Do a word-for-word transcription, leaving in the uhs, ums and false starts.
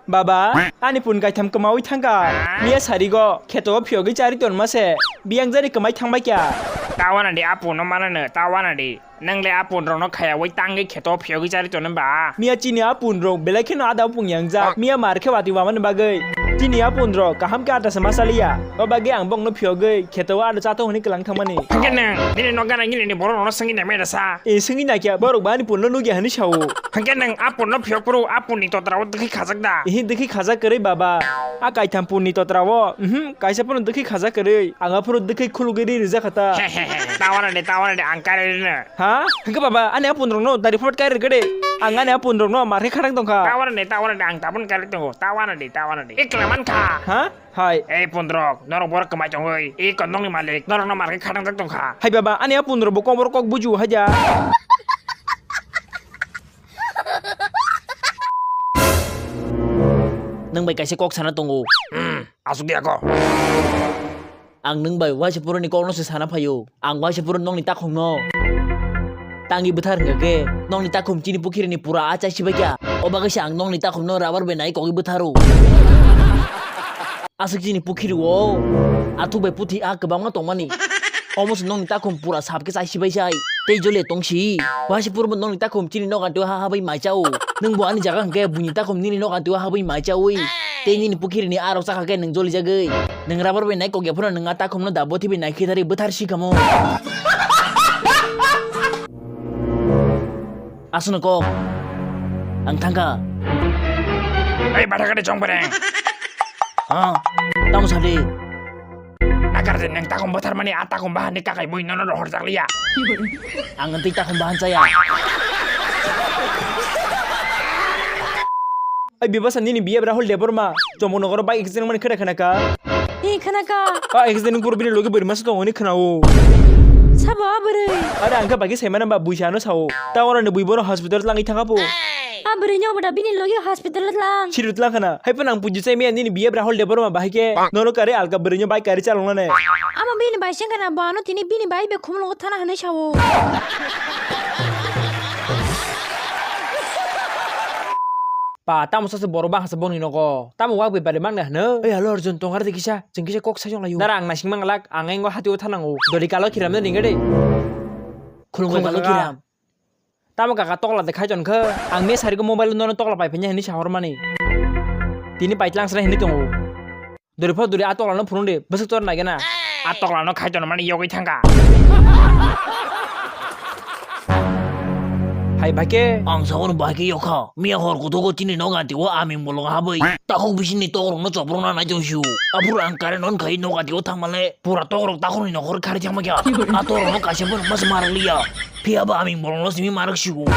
Baba, ani pun kaitham kwmawi thangkha. Miya sarigo kheto o phiyogwi chari tonma se. Biyang jani kwmai thangbai kya. Tawana di apu no manano, tawana di. Nang le apun rok no khayawi tangwi kheto phiyogwi chari tono ba. Miya chini apun rok belai kheno ada pung yang jak. Miya mar khe watwi wamani bagwi. Chini apun rok kaham khe ada se masaliya. O bagwi ang bong no phiyogwi kheto ada chato hwnwi kwlang thangmani. Hwnkhe nang nini no gana nini ni borok rok no swngwi nai meda sa. E swngwi nai kya borok bani pun no nugya hwnwi sao. Hwnkhe nang apun no phiyok phuru apun ni totra o dwkhwi khajak da. Ihi dwkhwi khajak kwrwi baba. A kaitham pun ni totra o. Mhm, kaisa phano dwkhwi khajak kwrwi. Ang aphuru dwkhwi khulugwi ri rijak kha ta. Tawana de, tawana de, ang kare rino. Ha? Hwnkhe baba, ani a pundrok no dari phot kai rwgwde. Ang ani a pundrok no marhe kharang tongkha. Tawana de, tawana de, ang tabun kai tongo. Tawana de, tawana de. Ikla man kha. Ha? Hai. Ei pundrok, norok borok kwmai tongwi. I kondong ni malik, norok no marhe kharang jak tongkha. Hai baba, ani a pundrok bo kok borok kok buju haja. Nwng bai kaisa kok sana tongo. Hmm, asuk di ako. Ang nwng bai waisa puruni kokno se sana phaio. Ang waisa puruni nokni takhumno tangwi bwthar hwnkha khe nokni takhum chini pukhirini pura a chai sibaikha. O bagwi se ang nokni takhumno rubber bai nai kogwi bwtharo. Aswk chini pukhirio athuk bai puthi a kwbangma tongmani. Omo se nokni takhum pura sap khe chai sibai sai. Tei jole tongsi. Waisa purubo nokni takhum chini nok antio ha habwi mai chao. Nwng bo ani jaga hwnkhe buini takhum nini nok antio ha habwi mai chaui. Tei nini pukhirini arok chakha khe nwng joli jagwi. Nwng rubber bai nai kokya phano nwng a takhumno da bothi bai nai khitari bwthar si kamo. Aswkno kok. Ang thangkha. Ei, bathakade chongbareng. Ha? Tamo sadi? Nakarde nang takhum bwtharmani a takhum bahanni kakai mui nono rohorjakliya. Ang tei takhum bahan chaya. Ai bebasa nini biya Rahul Debbarma, Chomok nogoro bike accident mani khena khena ka. Hi khena ka? A accident ni puro bini logi bwrwi masa tongo ni khena o. Sabo a bwrwi? Are ang kha bagi saimana ba buisa no sao. Ta oro ni bui bono hospital tlangi thanga po. A bwrwi no bada bini logi hospital tlang. Siri tlang khana. Hai phano ang puji sai maya nini biya Rahul Debbarma bahai ke. Nono kare alka bwrwi no bike kari chalong nane. Ama bini bai sengkana ba no tini bini bai be khumlo thana hanai sao. Pa, tamo sase borok bang hasa boni nogo. Tamo wak bepari mang na hano. Ei, alo Arjun, tong ardi kisa, chwng kisa kok sai jong layu. Dara ang nasing mang lak, ang engo hati o thanango. Dori kalo kiram no ninga de. Khulung kalo kiram. Tamo kaka tokla de khai jon khe. Ang me sari ko mobile no tokla pai phanya hini sahor mani. Tini pai tlang sra hini tongo. Dori pho dori a tokla no phunung de, bwswk tor nai gana. A tokla no khai jon mani yogwi thangka. Hai bhai ke? Ang sabono bhai ke yokha. Miya hor kutugo chini nok anti o aming bolong habwi. Takhuk bisini tokrok no choprok na nai tong siu. Aphuru ang kare non khai nok anti o thangmale. Pura tokrok takhuk ni nokhor khari thangma kya. A tokrok no kaisa bono mas marak liya. Phiya ba aming bolong no simi marak siu.